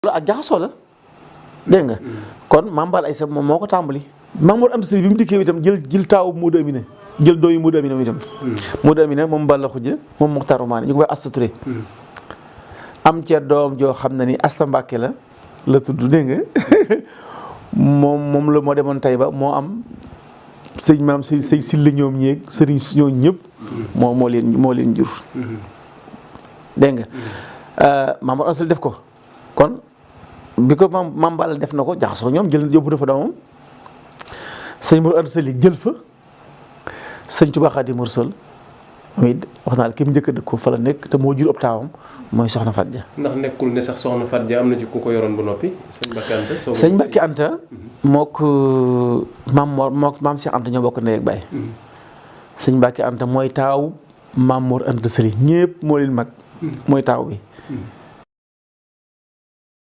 ak jaxasoo la dégg nga kon Mame Balla Aïssa moom moo ko tàmbali Maam Mor Anta Sali bi mu dikkee itam jël taawu Modou Amine jël dooyu Modou Amine itam Modou Amine moom Balla Khoudia moom Mokhtar Oumane ñu ko wax Asta Touré am ca doom joo xam ne ni Asta Mbàkke la tudd dégg nga moom la moo demoon Taïba moo am sëñ maam sëñ Silla ñoom ñeeg sëriñ ñoom ñëpp moo leen jur dégg nga Maam Mor Anta Sali def ko kon bi ko Mame Balla def na ko jaxasoo ñoom jël yóbbu dafa doomam sëñ Mor Anta Sali jël fa sëñ Tuubaa Xaadimu Rasuul amit wax naa la ki mu njëkk a dëkk ko fa la nekk te moo jur ab taawam mooy Soxna Faat Ja. ndax nekkul ne sax Soxna Faat Ja am na ci ku ko yoroon ba noppi sëñ Mbàkke Anta. sëñ Mbàkke Anta mook maam Cheikh Anta ñoo bokk ndey ak baay. sëñ Mbàkke Anta mooy taaw Mame Mor Anta Sali ñépp moo leen mag mooy taaw bi.